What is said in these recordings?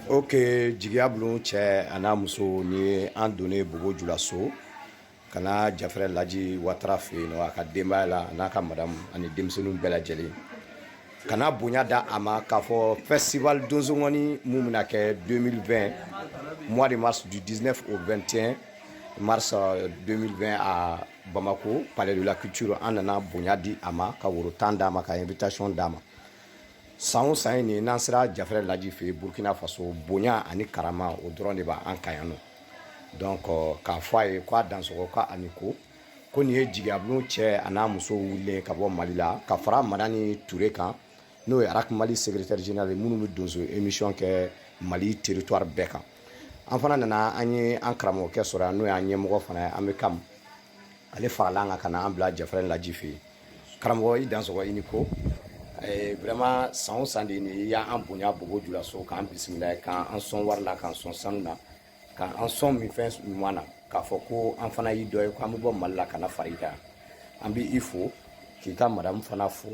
Ok, Jigiya Bulon cɛ a n'a muso, ni ye an donnen Bobo Julaso ka na Jafɛrɛ Laji Watara fɛ yen nɔ, a ka denbaya la, a n'a ka madamu ani denmisɛnninw bɛɛ lajɛlen, ka na bonya da a ma k'a fɔ festival Donsoŋɔni mun bɛna kɛ 2020, mois de mars, du 19 au 21 mars 2020 à Bamako, Palais de la Culture. An nana bonya di a ma, ka woro 10 d'a ma, ka invitation d'a ma. San o san ye nin, n'an sera Jafɛrɛ Laji fɛ yen Burkina Faso, bonya ani karama, o dɔrɔn de b'an kan yan nɔ. Donc k'a fɔ a ye k'a dansɔgɔ, k'a ni ko ko nin ye Jigiyabulon cɛ a n'a muso wulilen ka bɔ Mali la, ka fara Madani Ture kan, n'o ye ARAC Mali secrétaire général ye, minnu bɛ donso émission kɛ Mali territoire bɛɛ kan. An fana nana, an ye an karamɔgɔkɛ sɔrɔ yan, n'o y'an ɲɛmɔgɔ fana ye, an bɛ kam ale farala an kan ka na an bila Jafɛrɛ Laji fɛ yen. Karamɔgɔ, i dansɔgɔ, i ni ko. Vraiment, san o san de nin, i y'an bonya Bobo Julaso, k'an bisimila, k'an sɔn wari la, k'an sɔn sanu na, k'an sɔn minfɛn ɲuman na, k'a fɔ ko an fana y'i dɔ ye, ko an bɛ bɔ Mali la ka na fara i kan. An bɛ i fo, k'i ka madamu fana fo,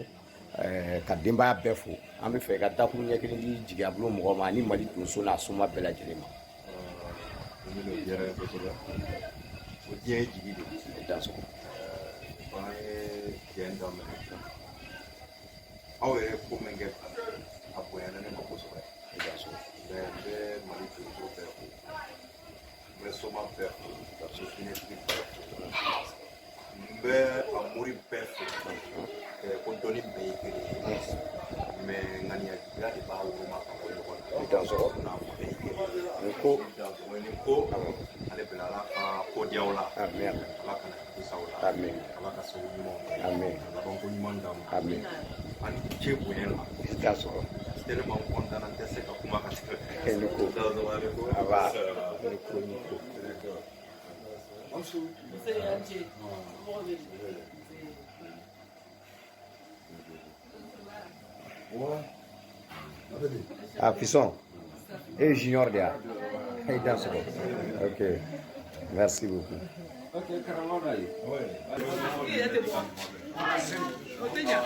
ka denbaya bɛɛ fo. An bɛ fɛ i ka dakuru ɲɛ kelen di Jigiyabulon mɔgɔ ma ani Mali donso n'a soma bɛɛ lajɛlen ma. O diyara n ye kosɛbɛ. O diɲɛ ye jigi de ye. I dansɔgɔ. An ye jɛn daminɛ, aw yɛrɛ ko min kɛ, a bonyana ne ma kosɛbɛ. I dansɔgɔ. Mɛ n bɛ Mali donso bɛɛ fo, n bɛ soma bɛɛ fo, ka so finɛtigi bɛɛ fo, n bɛ a mori bɛɛ fo. Ko dɔnni bɛɛ ye kelen ye, mɛ ŋaniya juguya de b'a woloma ka bɔ ɲɔgɔn na. I dansɔgɔ. N'a bɛɛ ye kelen ye. Ni ko. Dansɔgɔ, ni ko. Ale bila, Ala ka ko diyaw la. Amin, amin. Ala kana jugu la. Amin. Ala ka sababu ɲumanw kɛ. Amin. Ka labanko ɲuman d'an ma. Amin. Ani ce bonya la. I dansɔgɔ. Tellement content, n tɛ se ka kuma ka tɛmɛ. Ni ko. Dansɔgɔ, ni ko. Aba, ni ko, ni ko. Nse, an ce. Mɔgɔ bɛ di? Ah, Fisson. Et Junior de ya. I dansɔgɔ. Ok. Merci beaucoup. I yɛrɛ tɛ bɔ. O tɛ ɲa.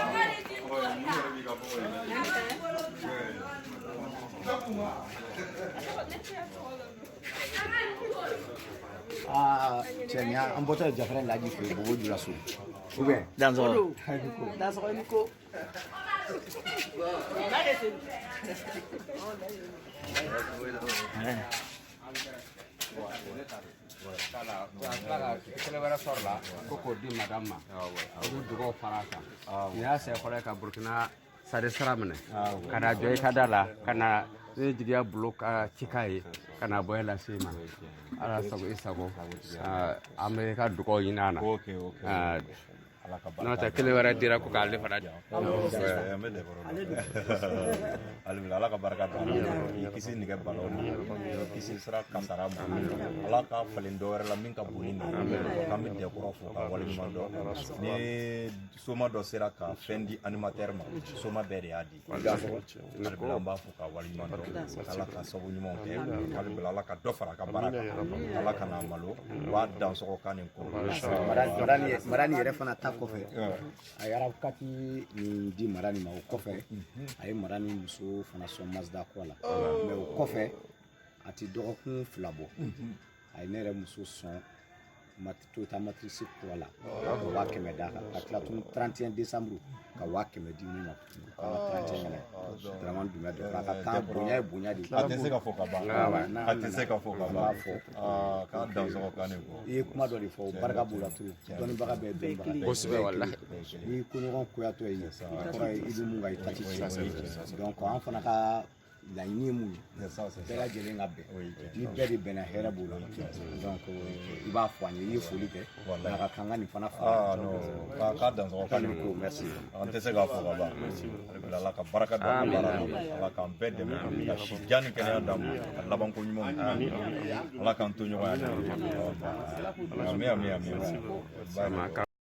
Ah, cɛ, nin y'an bɔtɔ ye Jafɛrɛ Laji fɛ yen, Bobo Julaso. Ou bien? Dansɔgɔ. Dansɔgɔ, i ni ko. N'a de tɛ. Kelen wɛrɛ sɔrɔ la ko k'o di madame ma, o bɛ dugawu fara a kan. Nin y'a siɲɛ fɔlɔ ye ka Burukina sari sira minɛ ka na jɔ i ka da la, ka na ne Jigiya Bulo ka cikan ye, ka na bɔ e lase i ma. Ala sago i sago, an bɛ i ka dugawu ɲini an na. Ala ka N'o tɛ, kelen wɛrɛ dira ko k'ale fana di. An bɛ dɛmɛ hali, Ala ka barika don a la, k'i kisi nɛgɛ balaw ma, k'i kisi sira kasara ma. Ala ka falen dɔ wɛrɛ la min ka bon ni nin ye. K'an bɛ Dɛkɔrɔ fo ka waleɲuman dɔn. Ni soma dɔ sera ka fɛn di animateur ma, soma bɛɛ de y'a di. Hali bila, an b'a fo ka waleɲuman dɔn. Ala ka sababu ɲumanw kɛ. Hali bila, Ala ka dɔ fara a ka baara kan. Ala ka n'a malo b'a dansɔgɔ kan nin ko. Madani yɛrɛ fana ta kɔfɛ, a ye arakati nin di Madani ma. O kɔfɛ, a ye Madani muso fana sɔn Mazda kura la. Mais o kɔfɛ, a ti dɔgɔkun 2 bɔ, a ye ne yɛrɛ muso sɔn Toyota Matrix kura la, ka 100 000 d'a kan, ka tila tun 31 décembre ka 100 000 di ne ma, k'an ka 31 ɲɛna. Dramane Doumbia de a ka kan, bonya ye bonya de ye. A tɛ se ka fɔ ka ban, a tɛ se ka fɔ ka An ban. b'a fɔ. K'a dansɔgɔ kan nin ko. I ye kuma dɔ de fɔ, o barika b'o la trop. Dɔnnibaga bɛɛ ye dɔnnibaga ye. Kosɛbɛ, walahi. N'i koɲɔgɔn koyatɔ ye, o kɔrɔ ye i bɛ mun kan, i ta ti tiɲɛ. Donc an fana ka laɲini ye mun ye? C'est ça, c'est Bɛɛ ça. lajɛlen ka bɛn. Ni bɛɛ de bɛnna, hɛrɛ b'o la. Donc i b'a fɔ an ye, i ye foli kɛ, mais a ka kan ka nin fana Ah fara. non, k'a dansɔgɔ kan nin Ko ko. merci. An tɛ se k'a fɔ ka ban. Hali bila, Ala ka barika don an ka baara la. Ala k'an bɛɛ dɛmɛ, ka si jan ni kɛnɛya d'an ma, ka labanko ɲumanw di. Ala k'an to ɲɔgɔn ya. Ami, ami, ami. Sama ka